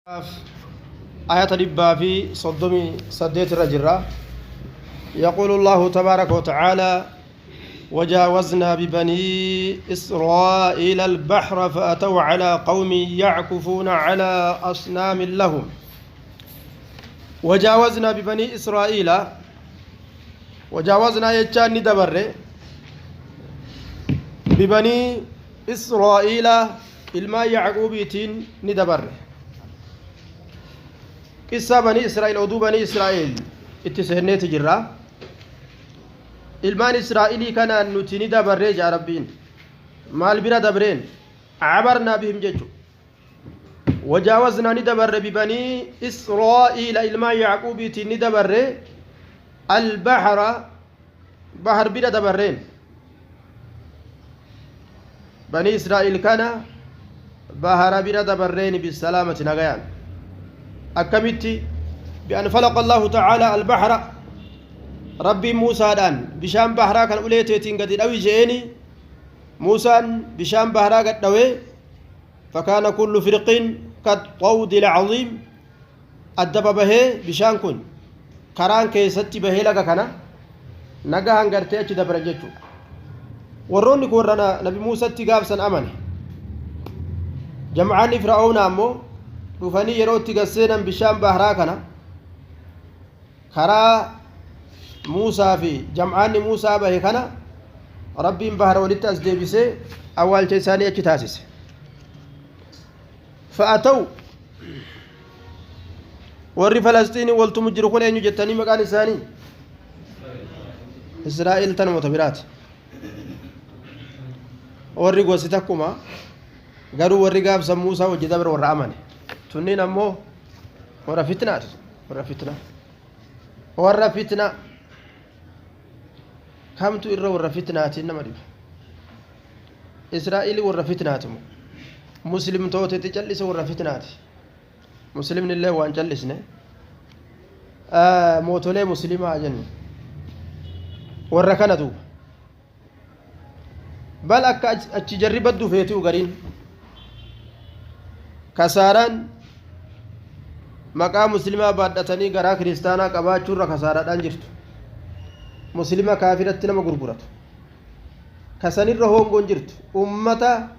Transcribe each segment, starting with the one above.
آية ربا في صدمي سديت الرجرة. يقول الله تبارك وتعالى: وجاوزنا ببني إسرائيل البحر فأتوا على قوم يعكفون على أصنام لهم. وجاوزنا ببني إسرائيل، وجاوزنا يجان ندبر ببني إسرائيل ilmaan Yacquubiitiin ni dabarre. Qissaa banii Israa'el, oduu banii Israa'el itti seenneeti jirra. Ilmaan Israa'ilii kanaan nuti ni dabarree jaa Rabbiin. Maal bira dabreen? Cabarnaa bihim jechu. Wajaawaznaa ni dabarre, bibanii Israa'iila ilmaan Yacquubiitiin ni dabarre, albahra bahar bira dabarreen. Banii Israa'il kana bahara bira dabarreen bisalaamati nagayaan. Akkamitti? Bi'an falaqa Allahu ta'aalaa albahra, Rabbiin Muusaadhaan bishaan baharaa kan ulee teetiin gadi dhawi je'eeni. Muusaan bishaan baharaa gad dhawee, fakaana kullu firqin kaxxawdi alcaziim, adda babahee bishaan kun karaan keessatti bahee laga kana nagahan gartee achi dabran jechuudha. Warroonni kun warra Nabi Muusatti gaafsan amane. Jam'aanni Fir'aawna ammoo dhufanii yeroo itti gasseenan bishaan baharaa kana karaa Muusaa fi jam'aanni Muusaa bahe kana Rabbiin bahara walitti as deebisee awwaalcha isaanii achi taasise. Fa'ataw warri Falasxiinii waltumu jiru kun eenyu jettanii maqaan isaanii? Israa'el tanuma biraati. Warri gosi takkuma, garuu warri gaafsan Muusaa hojii dabre warra amane. Tunniin ammoo warra fitnaati. Warra fitnaa. Warra fitnaa. Kamtu irra warra fitnaatiin nama dhiba? Israa'eli warra fitnaati moo? Muslimtootatti callise warra fitnaati. Muslimni illee waan callisne. Mootolee muslimaa jennu. Warra kana duuba. Bal akka achi jarri baddu feetuu gariin. Kasaaraan maqaa muslimaa baadhatanii garaa kiristaanaa qabaachuurra kasaaraadhaan jirtu. Muslima kaafiratti nama gurguratu. Kasanirra hongoon jirtu. Ummata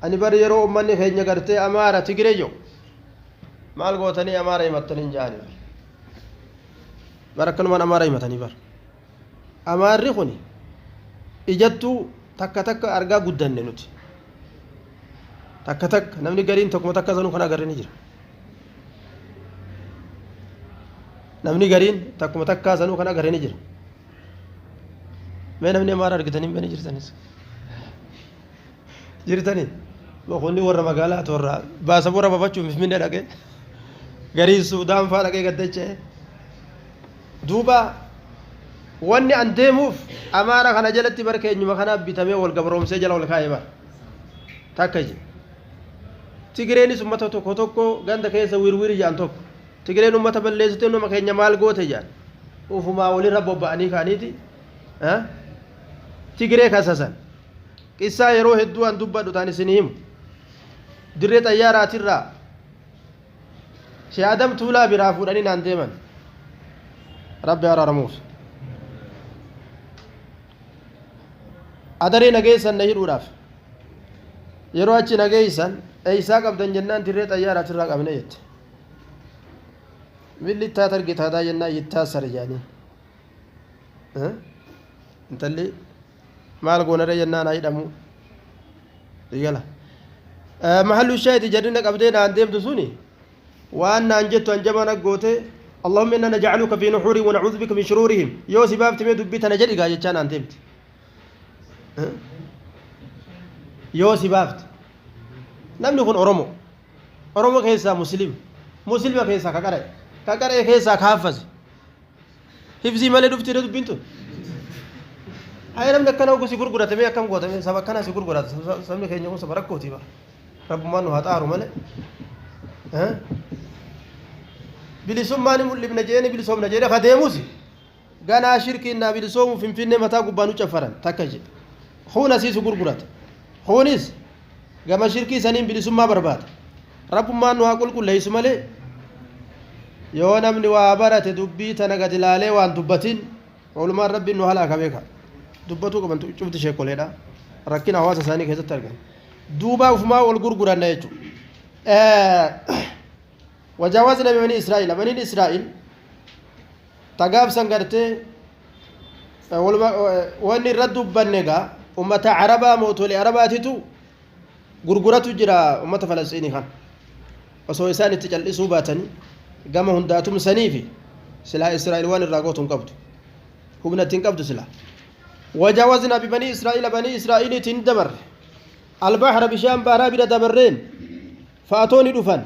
ani bari yeroo ummanni keenya gartee Amaara Tigiree jiru maal gootanii Amaara himattanii hin ja'anii bara akkanumaan Amaara himatanii bara. Amaarri kun ijattuu takka takka argaa guddanne nuti. Takka takka namni gariin tokkuma takka sanuu kan agarre ni jira. Namni gariin takkuma takkaa sanuu kan agarre ni jira. Mee namni Amaara argitanii hin jirtanis? Jirtanii? Boqonni warra magaalaa warra baasa bora bafachuuf Finfinnee dhaqee garii Suudaan fa'aa dhaqee gaddachee. Duuba wanni an deemuuf Amaara kana jalatti bar keenyuma kanaaf bitamee wal gabroomsee jala ol kaa'ee bara. Takka je. Tigireenis ummata tokko tokko ganda keessa wirwiri jedhan tokko. Tigireen ummata balleessitee nama keenya maal goote jedhan. Ufumaa walirra bobba'anii ka'aniiti. Tigiree kasasan. Qissaa yeroo hedduu an dubbadhu ta'an isin himu. Dirree xayyaaraatirraa Shee Adam Tuulaa biraa fuudhanii naan deeman. Rabbi araaramuuf. Adaree nageessan na hidhuudhaaf. Yeroo achi nageessan eeysaa qabdan jennaan dirree xayyaaraatirraa qabne jette. Milli ittaa targitaataa jennaan yittaasar jedhanii. Intalli maal goonaree jennaan haa hidhamu. Igala. Mahallu shaayiti jarri na qabdee naan deemtu suni waan naan jettu hanjama na goote, "Allahumma inna naj'aluka fi nuhuri wa na'udhu bika min shururihim," yoo si baafti mee dubbii tana jedhi gaa jechaa naan deemti. Yoo si baafti. Namni kun Oromo. Oromo keessaa Muslim. Muslima keessaa ka qara'e. Ka qara'e keessaa ka haffase. Hifzii malee dhufti dubbiin tun. Haa, namni akkana ogu si gurgurate mee akkam gootame? Saba akkanaa si gurgurata. Sabni keenya kun saba rakkooti bara. Rabbummaan nu haa xaaru malee. Bilisummaa ni mul'ifna jeeni bilisoomna jedhe ka deemus ganaa shirkiin naa bilisoomu Finfinnee mataa gubbaa nu caffaran takka jedhe. Kuun asiisu gurgurata. Kuunis gama shirkii saniin bilisummaa barbaada. Rabbummaan nu haa qulqulleessu malee yoo namni waa barate dubbii tana gad ilaalee waan dubbatin oolumaan rabbiin nu halaaka beeka. Dubbatuu qaban cufti sheekoleedha. Rakkina hawaasa isaanii keessatti argan. Duuba ufumaa wal gurguranna jechuudha. Wajaawazna banii Israa'il, baniin Israa'il tagaabsan gartee wanni irra dubbanne egaa ummata Arabaa, mootolee Arabaatitu gurguratu jira ummata Falasxiinii kan osoo isaan itti cal'isuu baatanii gama hundaa tumsaniifi silaa Israa'il waan irraa gootu hin qabdu, humna ittiin qabdu silaa. Wajaawazna bibanii Israa'ila, banii Israa'iliitiin dabarre, albahra bishaan baaraa bira dabarreen. Fa'atooni dhufan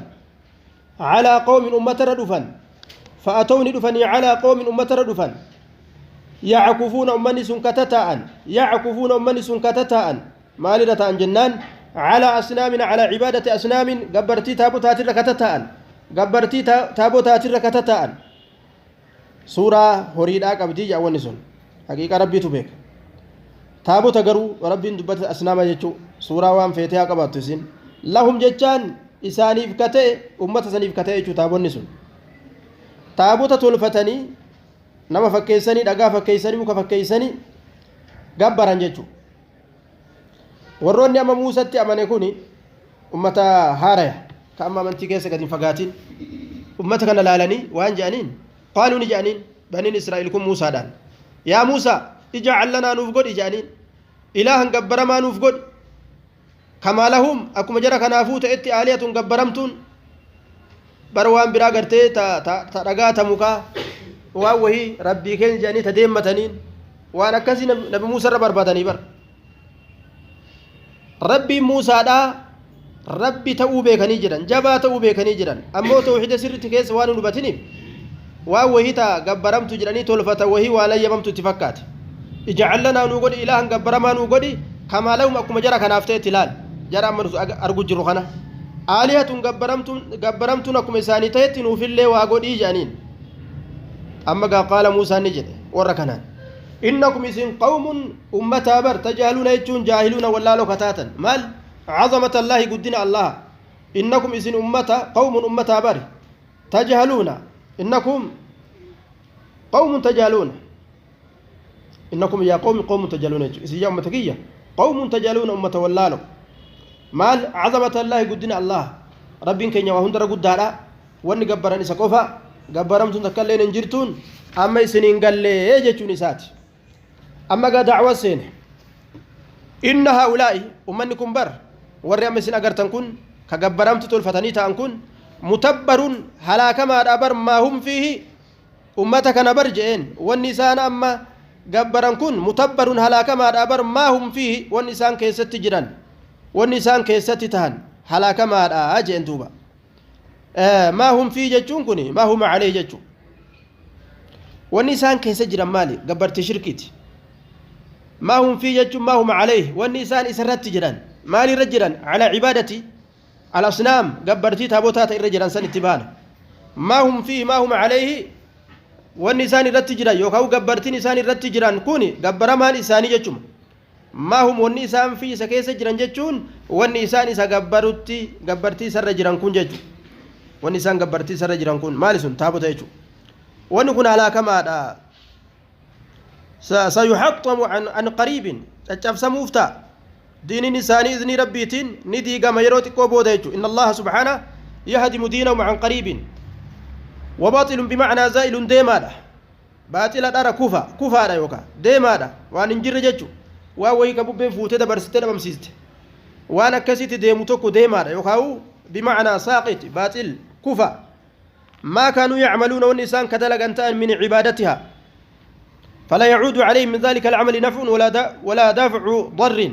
calaa qawmin ummatarra dhufan, fa'atooni dhufanii calaa qawmin ummatarra dhufan, yackufuuna ummanni sun katataa'an, yackufuuna ummanni sun katataa'an maalirra ta'an jennaan, calaa asnaamin, calaa cibaadati asnaamin, gabbartii taabotaatirra katataa'an, gabbartii taabotaatirra katataa'an. Suuraa horiidhaa qabdii jedha. Wanni sun haqiiqa rabbiitu beeka. Taabota garuu rabbiin dubbate asnaama jechuu. Suuraa waan feetee haa qabaattu isin, lahum jechaan isaaniif ka ta'e, ummata saniif ka ta'e jechuu. Taabonni sun taabota tolfatanii, nama fakkeessanii, dhagaa fakkeessanii, muka fakkeessanii gabbaran jechuu. Warroonni amma Muusatti amane kuni ummata haaraya ka amma amantii keessa gadi hin fagaatin. Ummata kana laalanii waan je'aniin, qaaluu ni je'aniin baniin Israa'il kun Muusaadhaan, "Yaa Muusaa, ij'al lanaa," nuuf godhi je'aniin, "ilaahan gabbaramaa nuuf godhi, kamaa lahum," akkuma jara kanaafuu ta'etti, "aaliyatun," gabbaramtuun bar waan biraa gartee ta dhagaa, ta mukaa, waan wahii rabbii keenya jedhanii ta deemmataniin, waan akkasii nabi Muusaa irra barbaadanii bar. Rabbiin Muusaadhaa rabbi ta'uu beekanii jiran, jabaa ta'uu beekanii jiran, ammoo tawxiida sirritti keessa waan hin hubatiniif waan wahii ta gabbaramtu jedhanii tolfata wahii waan ayyamamtu itti fakkaate. "Ij'al lanaa," nuu godhi, "ilaahan gabbaramaa nuu godhi, kamaa lahum," akkuma jara kanaaf ta'etti. Ilaal, jara amma nuti argu jirru kana, "aalihatun," gabbaramtuun akkuma isaanii ta'etti nuufillee waa godhii jedhaniin. Amma gaa qaala Muusaan ni jedhe warra kanaan, "Innakum," isin, "qawmun," ummataa bar, "tajhaluuna" jechuun jaahiluuna, wallaaloo kataatan. Maal? "Cazamata Allaahi," guddina Allaha. "Innakum," isin ummata, "qawmun," ummataa bar, "tajhaluuna," "innakum qawmun tajhaluuna," "innakum yaa qawmi qawmun tajhaluuna" jechuudha. Isin yaa ummata kiyya, "qawmun tajhaluuna," ummata wallaalo. Maal? "Cazamata Allaahi," guddina Allah. Rabbiin keenya waa hundarra guddaadha, wanni gabbaran isa qofa, gabbaramtuun takka illeen hin jirtuun amma isiniin gallee jechuun isaati. Amma gaa dacwa seene. "Inna haa'ulaa'i," ummanni kun bar, warri amma isin agartan kun ka gabbaramtu tolfatanii ta'an kun, "mutabbarun," halaakamaadha bar, "maa hum fiihi," ummata kana bar je'een. Wanni isaan amma gabbaran kun, "mutabbarun," halaakamaadha bar, "maa hum fiihi," wanni isaan keessatti jiran, wanni isaan keessatti tahan halaakamaadha je'een. Duuba "maa hum fiihi" jechuun kun "maa hum alayhi" jechuu. Wanni isaan keessa jiran maali? Gabbartii shirkiiti. "Maa hum fiihi" jechuun "maa hum alayhi," wanni isaan isarratti jiran. Maali irra jiran? "Calaa cibaadati al-asnaam," gabbartii taabotaa ta irra jiran san itti baana. "Maa hum fiihi," "maa hum alayhi," wanni isaan irratti jiran yookaan gabbartiin isaan irratti jiran kun gabbaramaan isaanii jechuma. "Maa hum," wanni isaan fi isa keessa jiran jechuun wanni isaan isa gabbarutti, gabbartii isarra jiran kun jechuudha. Wanni isaan gabbartii isarra jiran kun maali? Sun taabota jechuudha. Wanni kun halaakamaadha. "Sayuxaxamu an qariibin," caccabsamuuf ta'a diiniin isaanii iznii rabbiitiin ni diigama yeroo xiqqoo booda jechuudha. "Inna Allaha subhaana yahdimu diinahum an qariibin." "Wabaaxilun bimacnaa zaa'ilun," deemaadha, baaxila, dhara, kufa, kufaadha yookaan deemaadha, waan hin jirre jechuudha. Waan wayii ka bubbeen fuutee dabarsitee dhabamsiiste, waan akkasitti deemu tokko deemaadha yookaan bimacnaa saaqit, baaxil, kufa. "Maa kaanuu yacmaluuna," wanni isaan ka dalagan ta'an, "min cibaadatihaa فلا يعود عليهم من ذلك العمل نفع ولا دفع ضر."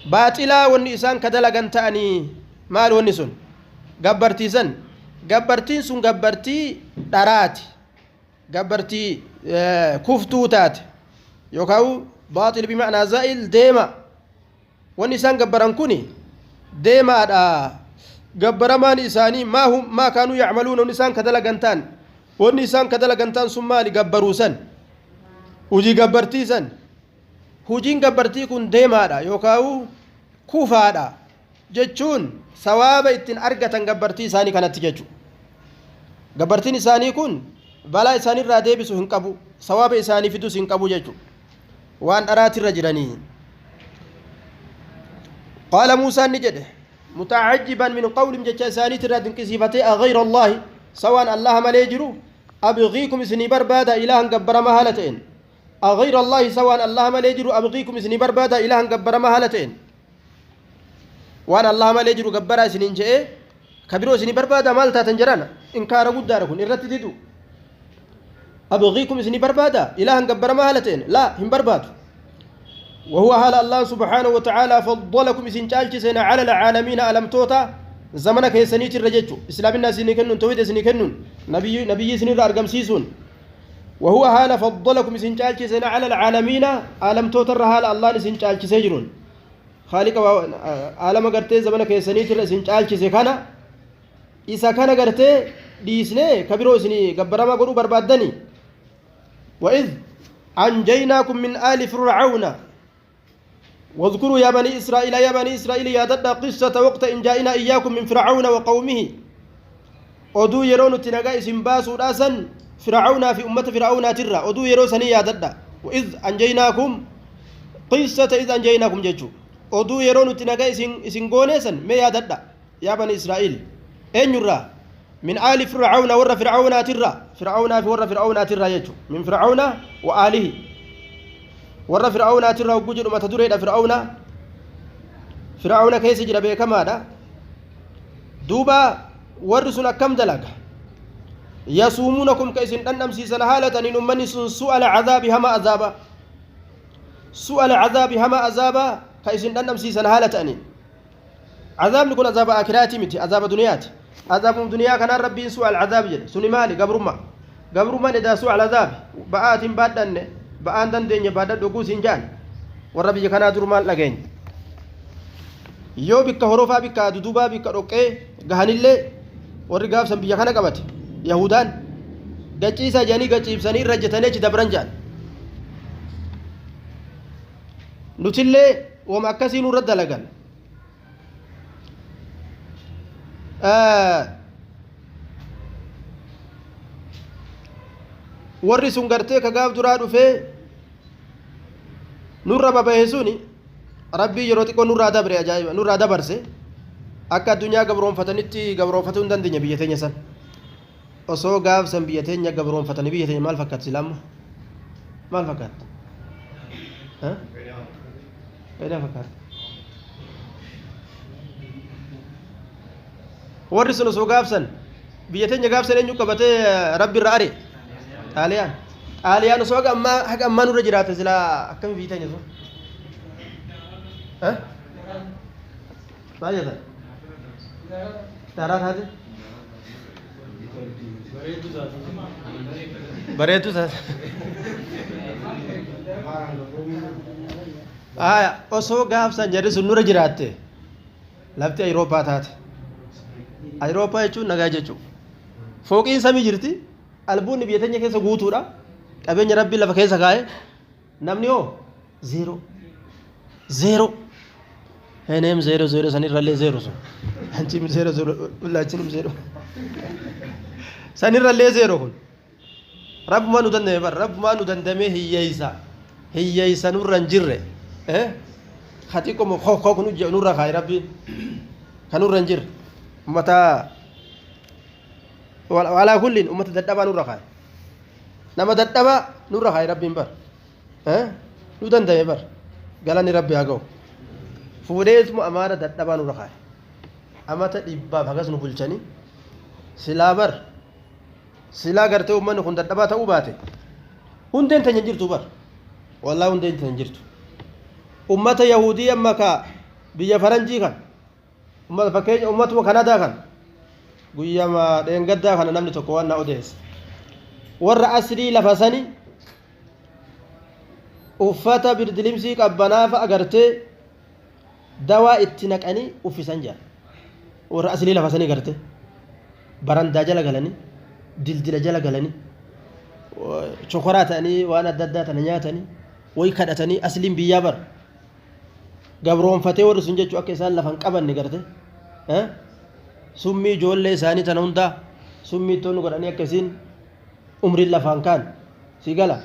Baaxilaa wanni isaan ka dalagan ta'anii maal? Wanni sun gabbartiisan, gabbartiin sun gabbartii dharaati, gabbartii kuftuu taate yookaan "baaxil bima'naa zaa'il," deema. Wanni isaan gabbaran kun deemaadha. Gabbaramaan isaanii, "maa hum maa kaanuu yacmaluuna," wanni isaan ka dalagan ta'an, wanni isaan ka dalagan ta'an sun maali? Gabbaruusan, hujii gabbartiisan. Hujiin gabbartii kun deemaadha yookaan kufaadha. Jechuun sawaaba ittiin argatan gabbartii isaanii kanatti jechuudha. Gabbartiin isaanii kun balaa isaanirraa deebisu hin qabu, sawaaba isaanii fidus hin qabu jechuudha. Waan dharaatirra jiranii. Qaala Muusaan ni jedhe mutacajjiban min qawlim jecha isaaniitirraa dinqisiifatee aghayra Allaahi sawaan Allaha malee jiru abgiikum isinii barbaada ilaahan gabbaramaa haala ta'een aghayra Allaahi sawaan Allaha malee jiru abgiikum isinii barbaada ilaahan gabbaramaa haala ta'een waan Allaha malee jiru gabbaraa isiniin je'ee ka biroo isinii barbaada maal taatan jedhana inkaara guddaadha kun irratti didu abgiikum isinii barbaada ilaahan gabbaramaa haala ta'een laa hin barbaadu. وهو حال الله سبحانه وتعالى فضلكم إسن چالچسين على العالمين ألم توتا زمن كيسنيت الرجج إسلام الناس كنون توحيد سني كنون نبي نبي سني أرقم سيسون. وهو حال فضلكم إسن چالچسين على العالمين ألم توتا حال الله إسن چالچسيجرون خالق عالم غرتي زمن كيسنيت إسن چالچسي كان إسا كان غرتي ديسني كبيرو إسني غبرما غرو بربادني. وإذ أنجيناكم من آل فرعون واذكروا يا بني إسرائيل يا بني إسرائيل يا دد قصة وقت إن جاءنا إياكم من فرعون وقومه أدو يرون تنقى اسم باسو راسا فرعون في أمة فرعون ترى أدو يرون سني يا دد. وإذ أنجيناكم قصة إذ أنجيناكم جيتشو أدو يرون تنقى اسم قونيسا ما يا دد يا بني إسرائيل أين يرى من آل فرعون ور فرعون ترى فرعون في ور فرعون ترى يجو من فرعون وآله ور فرعون ترى وجد ما تدري فرعون فرعون كيس جرى بكما دا دوبا ورسنا كم دلق يصومونكم كيس أن أمسي سنة حالة إن من سؤال عذاب هما عذابا سؤال عذاب هما عذابا كيس أن أمسي سنة حالة أني عذاب نكون عذاب آخراتي متي عذاب دنياتي عذاب الدنيا كان ربي سوء العذاب جل سني مالي قبرما قبرما إذا سوء العذاب بآت بادن بآن دنيا بادن دقوس إنجان والربي كان درما لجين يو بك هروفا بك دودوبا بك أوكي جهني اللي والرجال سنبيا كان قبت يهودان جتيسا جاني جتيب سني رجتني دبرنجان نتلي وما كسين رد لجان warri sun gartee ka gaaf duraa dhufee nurra babahe suni rabbii yeroo xiqqoo nurraa dabre ajaa'iba nurraa dabarse akka addunyaa gabroonfatanitti gabroonfatuu hin dandeenye biyya teenya san osoo gaaf san biyya teenya gabroonfatanii biyya teenya maal fakkaatti silaamma maal fakkaatti fedhaa fakkaatti warri sun osoo gaafsan biyya teenya gaafsan eenyu qabatee rabbi irra are xaaliyaan xaaliyaan osoo haga ammaa haga ammaa nurra jiraate silaa akkami biyyi teenya sun maal jettan daaraa taate bareedduu taate osoo gaafsan jarri sun nurra jiraatte lafti Awurooppaa taate. Awurooppaa jechuun nagaa jechuudha. Fooqiin samii jirti. Albuunni biyya teenya keessa guutuudha. Qabeenya rabbii lafa keessa kaa'e. Namni hoo zeero. Zeero. Heneem zeero zeero sanirrallee zeero sun. Anchiim zeero zeero laachinim zeero. Sanirrallee zeero kun. Rabbumaa nu dandame bara rabbumaa nu dandamee hiyyeessa. Hiyyeessa nurra hin jirre. Hatiquma koo kun nurra kaa'e rabbiin. Kan nurra hin jirre. Ummata walaa kulliin ummata dadhabaa nurra kaa'e nama dadhabaa nurra kaa'e rabbiin bar nu danda'e bar galanni rabbi haa ga'u fuudheetuma amaara dadhabaa nurra kaa'e amata dhibbaaf hagas nu bulchanii silaa bar silaa gartee ummanni kun dadhabaa ta'uu baate hundeen teenya jirtu bar wallaa hundeen teenya jirtu ummata yahudii amma ka biyya faranjii kan ummata fakkeenya ummatuma Kanadaa kan guyyama dheengaddaa kana namni tokko waan na odeesse warra asrii lafa sani uffata birdilimsii qabbanaafa agartee dawaa itti naqanii uffisan jira warra asrii lafa sanii gartee barandaa jala galanii dildila jala galanii chokoraa ta'anii waan adda addaa tana nyaatanii wayi kadhatanii asliin biyyaa bara Gabroonfatee warri sun jechuu akka isaan lafa hin qabanne garte. Summii ijoollee isaanii tana hundaa summii ittoonni godhanii akka isiin umriin lafaan kaan si gala.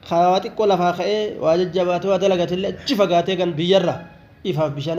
Karaa xiqqoo lafaa ka'ee waa jajjabaatee waa dalagatillee achi fagaatee kan biyyarra ifaaf bishaan.